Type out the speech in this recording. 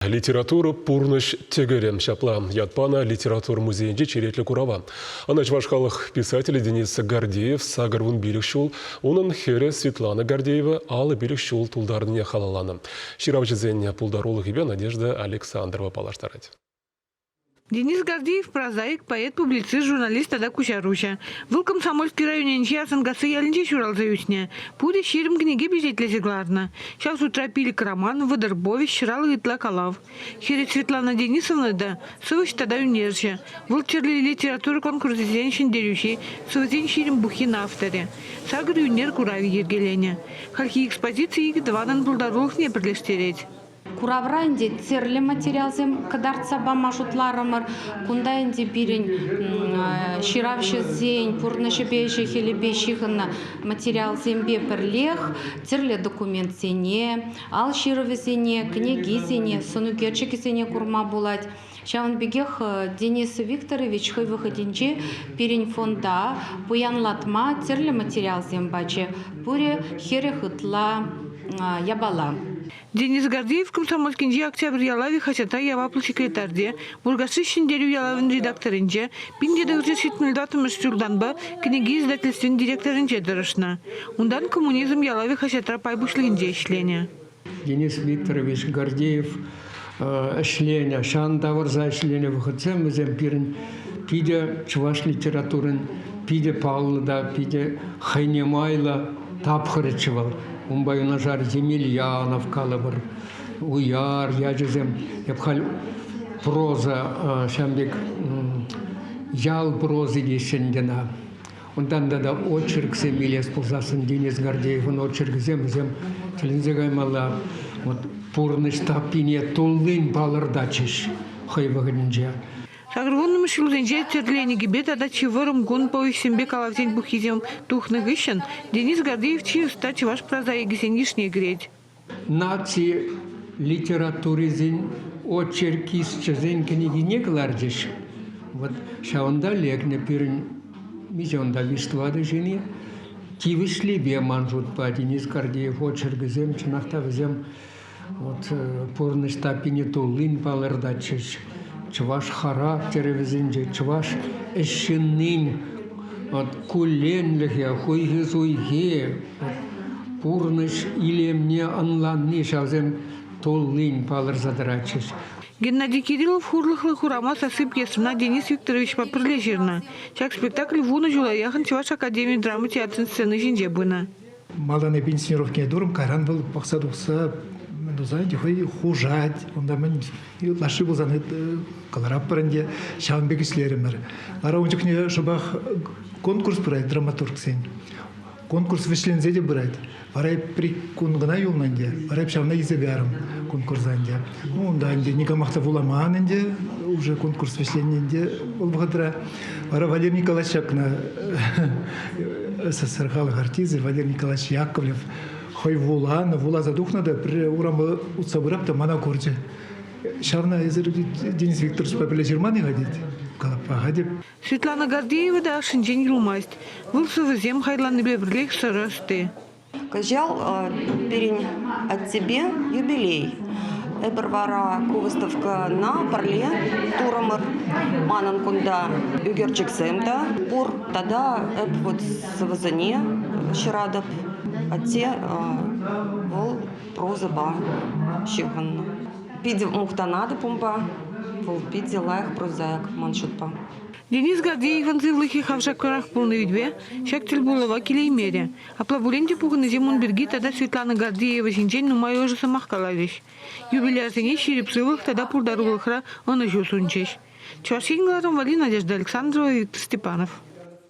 Литература пурнӑҫ тӗкӗрӗ ҫапла ят панӑ литература музейӗнче черетлӗ курава. Ӑна чӑваш халӑх писателӗ Денис Гордеев 85 ҫул, унӑн хӗрӗ Светлана Гордеева 55 ҫул тултарнине халалланӑ. Ҫыравҫӑсен пултарулӑхӗпе Надежда Александрова паллаштарать. Денис Гордеев прозаик, поэт, публицист, журналист тата куҫаруҫӑ. Вӑл Комсомольски районӗнчи Асанкасси ялӗнче ҫуралса ӳснӗ. Пурӗ 20 кӗнеке пичетлесе кӑларнӑ. Ҫав шутра пилӗк роман, 30 повеҫ, ҫыралӑх ытла калав. Хӗрӗ Светлана Денисовна та сӑвӑҫ тата ӳнерҫӗ. Вӑл тӗрлӗ литература конкурсӗсен ҫӗнтерӳҫи, сӑвӑсен 20 пуххин авторӗ. Сакӑр ӳнер куравӗ йӗркеленӗ. Хальхи экспозици икӗ тӑванӑн пултарулӑхне пӗрлештерет. Куравра ӗнтӗ тӗрлӗ материалсем кӑтартса пама шутларӑмӑр. Кунта ӗнтӗ пирӗн ҫыравҫӑсен пурнӑҫӗпе, ӗҫӗ-хӗлӗпе ҫыхӑннӑ материалсемпе пӗрлех тӗрлӗ документсене, ал ҫырӑвӗсене, кӗнекисене, сӑнӳкерчӗкӗсене курма пулать. Ҫавӑн пекех Денис Викторович хӑй вӑхӑтӗнче пирӗн фонда пуянлатма тӗрлӗ материалсем пачӗ. Пурӗ 40 ытла япала. Денис Гордеев Комсомольскинчи «Октябрь ялавӗ» хаҫатра яваплӑ секретарьте, Муркашри «Ҫӗнтерӳ ялавӗн» редакторӗнче, 1974 ҫултанпа кӗнеке издательствин директорӗнче тӑрӑшнӑ. Унтан «Коммунизм ялавӗ» хаҫатра пай пуҫлӑхӗнче ӗҫленӗ. Денис Викторович Гордеев ӗҫленӗ, ҫан тавӑрса ӗҫленӗ вӑхӑтсем вӗсем пирӗн питӗ чӑваш литературин питӗ паллӑ та питӗ хӑйне майлӑ тапхӑрӗччӗ вӑл. Унпа юнашар Емельянов калӑпӑр, Уяр ячӗсем. Эп халь проза ҫавӑн пек ял прози теҫҫӗ ӗнтӗ ӑна. Унтан тата очерксем илес пулсассӑн Денис Гордеевӑн очеркӗсем вӗсем тӗлӗнсе каймалла. Вот пурнӑҫ таппине туллин палӑртатчӗҫ хӑй вӑхӑтӗнче. Сакӑрвуннӑмӗш ҫулсенче тӗрленӗкӗпе тата чи вӑрӑм кун повеҫсемпе калавсен пуххисем тухнӑ хыҫҫӑн Денис Гордеев чи ӑста чӑваш прозаикӗсен йышне кӗрет. Наци литературисен очеркисчӗсен кӗнекине кӑларчӗҫ. Вот ҫавӑнта лекнӗ пирӗн миҫе унта виҫ-тӑватӑ ҫын-и? Тивӗҫлипе ман шутпа Денис Гордеев очеркӗсем чӑнах та вӗсем Вот пурнӑҫ таппине туллин палӑртатчӗҫ. Чӑваш характерӗ вӗсенче, чӑваш ӗҫ ҫыннин вот кулленлӗхӗ, хуйхи-суйхи, пурнӑҫ илемне ӑнланни ҫавсем туллин палӑрса тӑратчӗҫ. Геннадий Кириллов хурлӑхлӑ хурама сасси пьесӑна Денис Викторовичпа пӗрле ҫырнӑ. Ҫак спектакль вунӑ ҫула яхӑн Чӑваш академи драма театрӗн сцени ҫинче пынӑ. Малтан эп инсценировкине турӑм, кайран вӑл пӑхса тухса мӗн туса ӗнтӗ хӑй хушать. Унта мӗн ытлашши пулсан кӑларатпӑр ӗнтӗ. Ҫавӑн пек ӗҫлерӗмӗр. Вара ун чухне шӑпах конкурс пырать драматургсен. Конкурс вӗҫленсе те пырать. Вара эп пӗр кун кӑна юлнӑ ӗнтӗ. Вара эп ҫавна илсе кайрӑм конкурса ӗнтӗ. Ну, унта ӗнтӗ никамах та вуламан ӗнтӗ. Уже конкурс вӗҫленнӗ ӗнтӗ вӑл вӑхӑтра. Вара Валерий Николаевич ҫакна СССР халӑх артисчӗ Валерий Николаевич Яковлев хӑй вуланӑ, вуласа тухнӑ та пӗрре урама утса пырап та мана курчӗ. Ҫавна эсир Денис Викторовичпа пӗрле ҫырман-и-ха тет. Калаппа-ха теп. Светлана Гордеева та ашшӗнчен юлмасть. Вӑл сӑвӑсем хайланнипе пӗрлех сӑрӑ ӑсти. Кӑҫал пирӗн аттепе юбилей. Эпир вара ку выставкӑна пӗрле турӑмӑр. Манӑн кунта ӳкерчӗксем та пур. Тата эп вот сӑвӑсене ҫыратӑп. Атте вӑл прозӑпа ҫыхӑннӑ. Питӗ мухтанатӑп унпа. Вӑл питӗ лайӑх прозаик ман шутпа. Денис Гордеевӑн сывлӑхӗ хавшакрах пулнӑ ӳтпе ҫак тӗлпулӑва килеймерӗ. Апла пулин те пухӑннисем ун пирки тата Светлана Гордеева ҫинчен нумай ӑшӑ сӑмах каларӗҫ. Юбилярсене ҫирӗп сывлӑх тата пултарулӑхра ӑнӑҫу сунчӗҫ. Чӑваш Ен кӑларӑм валли Надежда Александрова, Виктор Степанов.